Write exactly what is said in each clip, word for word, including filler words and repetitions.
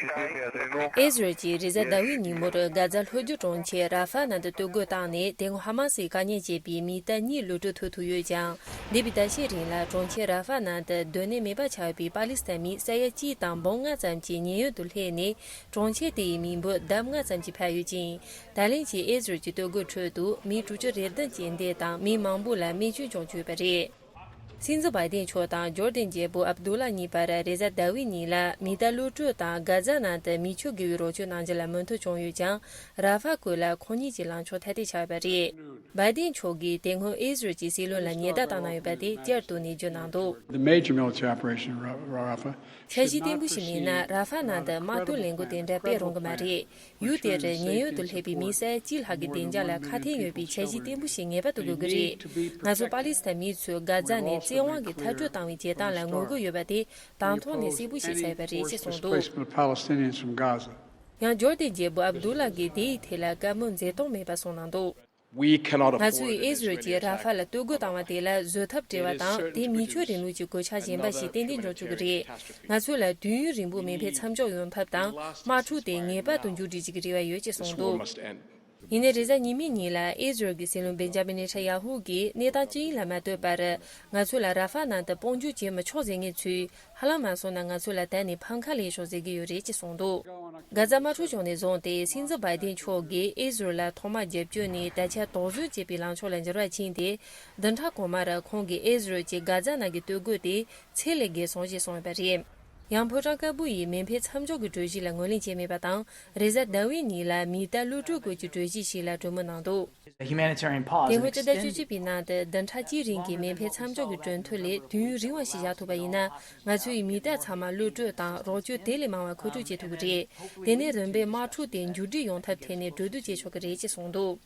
ཨེ་ཟི་རལ་གྱིས་རེས་གཟའ་ཟླ་བའི་ཉིན་མོར་གྷ་ཛ་ལྷོ་རྒྱུད་གྲོང་ཁྱེར་ར་ཧྥ་ནང་དུ་གཏོར་རྒོལ་བཏང་ནས། དེ་སྔོན་ཧ་མ་སིས་དཀའ་ཉེན་བྱས་པའི་མི་ཐེངས་གཉིས་གློད་གྲོལ་ཐུབ་ཐུབ་ཡོད་ཀྱང་། འདས་པའི་ཟླ་ཤས་རིང་ལ་གྲོང་ཁྱེར་ར་ཧྥ་ནང་དུ་སྡོད་གནས་མེད་པ་ཆགས་ཡོད་པའི་པ་ལི་སི་ཐན་མི་ས་ཡ་གཅིག་དང་འབུམ་ལྔ་ཙམ་གྱིས་ཉེན་གཡོལ་དུ་སླེབས་ནས། གྲོང་ཁྱེར་དེ་ཡི་མི་འབོར་ལྡབ་ལྔ་ཙམ་གྱིས་འཕར་ཡོད་ཅིང་། ད་ལན་གྱི་ཨེ་ཟི་རལ་གྱི་གཏོར་རྒོལ་ཁྲོད་དུ་མི་དྲུག་ཅུ་རེ་བདུན་གྱིས་འདས་དང་། མི་མང་པོ་ལ་རྨས་སྐྱོན་ཀྱང་བྱུང་ཡོད་པ་རེད། སྲིད་འཛིན་བྷའི་ཏིན་མཆོག་དང་ཇོར་ཌན་རྒྱལ་པོ་ཨབ་དུ་ལ་གཉིས་བར་རེས་གཟའ་ཟླ་བའི་ཉིན་ལ་མི་གཏའ་གློད་གྲོལ་དང་། གྷ་ཛ་ནང་དུ་མི་ཆོས་དགེ་བའི་རོགས་སྐྱོར་གནང་རྒྱུ་ལ་མོས་མཐུན་བྱུང་ཡོད་ཀྱང་། ར་ཧྥ་ཁུལ་ལ་ཁོང་གཉིས་ཀྱི་ལངས་ཕྱོགས་ཐ་དད་ཆགས་ཡོད་པ་རེད། བྷའི་ཏིན་མཆོག་གིས་དེ་སྔོན་ཨེ་ཟི་རལ་གྱི་སྲིད་བློན་ལ་ཉེན་བརྡ་བཏང་གནང་ཡོད་པ་དེ་བསྐྱར་དུ་ནས་བརྗོད་གནང་འདུག། The major military operation in Ra- Rafah འཆར་གཞི་བརྟན་པོ་ཞིག་མེད་ན། ར་ཧྥ་ནང་དུ་དམག་དོན་ལས་འགུལ་དེ་འདྲ་སྤེལ་རུང་གི་མ་རེད། ཡུལ་དེར་ཉེན་གཡོལ་དུ་སླེབས་པའི་མི་ས་ཡ་གཅིག་ལྷག་གི་བདེ་འཇགས་ལ་ཁག་ཐེག་ཡོད་པའི་འཆར་གཞི་བརྟན་པོ་ཞིག་ངེས་པར་དུ་དགོས་ཀྱི་རེད། ང་ཚོ་པ་ལི་སི་ཐན་མི་ཚོས་གྷ་ཛ་ནས་བཙན་དབང་གིས་མཐར་སྐྲོད་བཏང་བའི་བྱེད་སྟངས་ལ་ངོ་རྒོལ་ཡོད་པ་དེ་དང་ཐོག་ནས་གསལ་པོ་ཞིག་ཆགས་ཡོད་པ་རེད་ཅེས་གསུངས་འདུག། ཡང་ཇོར་ཌན་རྒྱལ་པོ་ཨབ་དུ་ལ་གིས་དེའི་ཐད་ལ་བཀའ་མོལ་འཛེམ་དོགས་མེད་པ་གསུངས་གནང་འདུག། ང་ཚོས་ཨེ་ཟི་རལ་གྱིས་ར་ཧྥ་ལ་གཏོར་རྒོལ་བཏང་བ་དེ་ལ་བཟོད་ཐབས་བྲལ་བ་དང་། དེ་མི་ཆོས་རིང་ལུགས་ཀྱི་གོད་ཆག་གཞན་པ་ཞིག་ཏན་ཏན་འཇོག་བཅུག་གི་རེད། ང་ཚོ་ལ་དུས་ཡུན་རིང་པོ་མེ་འཕེན་མཚམས་འཇོག་ཡོང་ཐབས་དང་། དམག་འཁྲུག་དེ་ངེས་པར་དུ་མཇུག་སྒྲིལ་བྱེད་ཀྱི་རེ་བ་ཡོད་ཅེས་གསུངས་འདུག། ཡིན་ནའི་རེས་གཟའ་ཉི་མའི་ཉིན་ལ་ཨེ་ཟི་རལ་གྱི་སྲིད་བློན་བེན་ཇ་མིན་ནེ་ཐན་ཡ་ཧུ་གིས་གནས་སྟངས་ཅི་ཡིན་ལ་མ་ལྟོས་པར། ང་ཚོ་ལ་ར་ཧྥ་ནང་དུ་དཔུང་འཇུག་བྱེད་མི་ཆོག་ཟེར་མཁན་ཚོས། ཧ་ལམ་མ་སོང་ན་ང་ཚོ་ལ་ད་ནས་ཕམ་ཁ་ལས་ཤོག་ཟེར་གྱི་ཡོད་རེད་ཅེས་གསུངས་འདུག། གྷ་ཛ་དམག་འཁྲུག་བྱུང་ནས་བཟུང་སྟེ། སྲིད་འཛིན་བྷའི་ཏིན་མཆོག་གིས་ཨེ་ཟི་རལ་ལ་ཐོག་མར་རྒྱབ་སྐྱོར་ནས་ད་ཆ་དོགས་ཟོན་བྱེད་པའི་ལངས་ཕྱོགས་ལ་འགྱུར་བ་ཕྱིན་ཏེ། བདུན་ཕྲག་གོང་མར་ཁོང་གིས་ཨེ་ཟི་རལ་གྱིས་གྷ་ཛ་ནང་གི་གཏོར་རྒོལ་དེ་ཚད་ལས་བརྒལ་སོང་ཞེས་གསུངས་ཡོད་པ་རེད། ཡང་ཕོ་བྲང་དཀར་པོ་ཡིས་མེ་འཕེན་མཚམས་འཇོག་གི་གྲོས་གཞི་ལ་ངོས་ལེན་བྱས་མེད་པ་དང་། རེས་གཟའ་ཟླ་བའི་ཉིན་ལ་མི་གཏའ་གློད་གྲོལ་སྐོར་གྱི་གྲོས་གཞི་ཞིག་ལ་གྲོས་མོལ་གནང་འདུག། Humanitarian pause དེ་སྔོན་སྤྱི་ཟླ་བཅུ་གཅིག་པའི་ནང་དུ་བདུན་ཕྲག་གཅིག་རིང་གི་མེ་འཕེན་མཚམས་འཇོག་གི་གྲོས་མཐུན་ལས་དུས་ཡུན་རིང་བ་ཞིག་བཞག་ཐུབ་པ་ཡིན་ན། ང་ཚོ་ཡི་མི་གཏའ་ཚང་མ་གློད་གྲོལ་དང་རོགས་སྐྱོར་དེ་ལས་མང་བ་མཁོ་སྤྲོད་བྱེད་ཐུབ་ཀྱི་རེད། དེ་ནས་རིམ་པས་དམག་འཁྲུག་དེ་མཇུག་སྒྲིལ་ཡོང་ཐབས་ཐད་ནས་གྲོས་བསྡུར་བྱེད་ཆོག་གི་རེད་ཅེས་གསུངས་འདུག།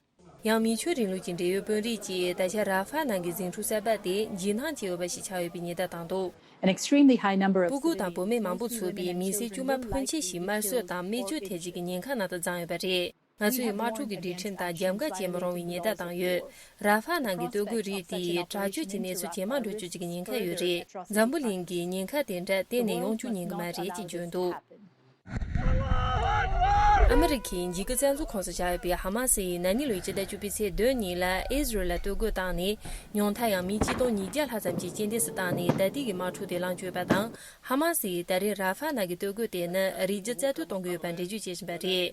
ཡང་མི་ཆོས་རིང་ལུགས་ཀྱི་འབྲེལ་ཡོད་དཔོན་རིགས་ཀྱིས་ད་ཆ་ར་ཧྥ་ནང་གི་ཟིང་འཁྲུག་གསར་པ་དེ་འཇིགས་སྣང་སྐྱེ་འོས་པ་ཞིག་ཆགས་ཡོད་པའི་ཉེན་བརྡ་བཏང་འདུག། An extremely high number of སྤུ་གུ་དང་བུད་མེད་མང་པོ་ཚུད་པའི་མི་སེར་དཀྱུས་མ་ཕོན་ཆེ་ཞིག་དམར་གསོད་དང་རྨས་སྐྱོན་ཐེབས་རྒྱུ་གི་ཉེན་ཁ་ནང་དུ་བརྫངས་ཡོད་པ་རེད། ང་ཚོས་དམག་འཁྲུག་གི་སྒྲིག་ཁྲིམས་དང་རྒྱབ་འགལ་བྱེད་མི་རུང་བའི་ཉེན་བརྡ་བཏང་ཡོད། ར་ཧྥ་ནང་གི་གཏོར་རྒོལ་རིགས་དེས་དྲག་སྤྱོད་ཀྱི་གནས་ཚུལ་ཇེ་མང་འགྲོ་བཅུག་རྒྱུ་གི་ཉེན་ཁ་ཡོད་རེད། འཛམ་བུ་གླིང་གིས་ཉེན་ཁ་དེ་འདྲ་གཏན་ནས་ཡོང་བཅུག་ཉན་གི་མ་རེད་ཅེས་བརྗོད་འདུག། ཨ་མི་རི་ཁའི་འཇིགས་སྐུལ་རྩ་འཛུགས་ཁོངས་སུ་བཞག་ཡོད་པའི་ཧ་མ་སི་ཡིས་ན་ནིང་ལོའི་སྤྱི་ཟླ་བཅུ་པའི་ཚེས་བདུན་ཉིན་ལ་ཨི་ཟི་རལ་ལ་གཏོར་རྒོལ་བཏང་ནས། ཉུང་མཐའ་ཡང་མི་གཅིག་སྟོང་ཉིས་བརྒྱ་ལྷག་ཙམ་གྱིས་རྐྱེན་འདས་སུ་བཏང་ནས། ད་ལྟའི་གི་དམག་འཁྲུག་དེ་ལངས་བཅུག་ཡོད་པ་དང་། ཧ་མ་སི་ཡིས་ད་རེས་ར་ཧྥ་ནང་གི་གཏོར་རྒོལ་དེ་ནི་རིགས་རྒྱུད་རྩ་གཏོར་གཏོང་གི་ཡོད་པ་འགྲེལ་བརྗོད་བྱེད་བཞིན་པ་རེད།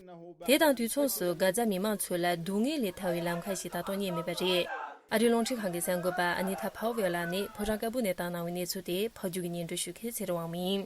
དེ་དང་དུས་མཚུངས་སུ་གྷ་ཛ་མི་མང་ཚོ་ལ་སྡུག་བསྔལ་ལས་ཐར་བའི་ལམ་ཁ་ཞིག་ད་དུང་རྙེད་མེད་པ་རེད། ཨ་རིའི་རླུང་འཕྲིན་ཁང་གི་གསར་འགོད་པ་ཨ་ནི་ཐ་ཕའོ་ཝེལ་ལགས་ནས་ཕོ་བྲང་དཀར་པོ་ནས་བཏང་གནང་བའི་གནས་ཚུལ་དེ་ཕབ་སྒྱུར་གྱིས་སྙན་སྒྲོན་ཞུ་མཁན་ཚེ་རིང་དབང་མོ་ཡིན།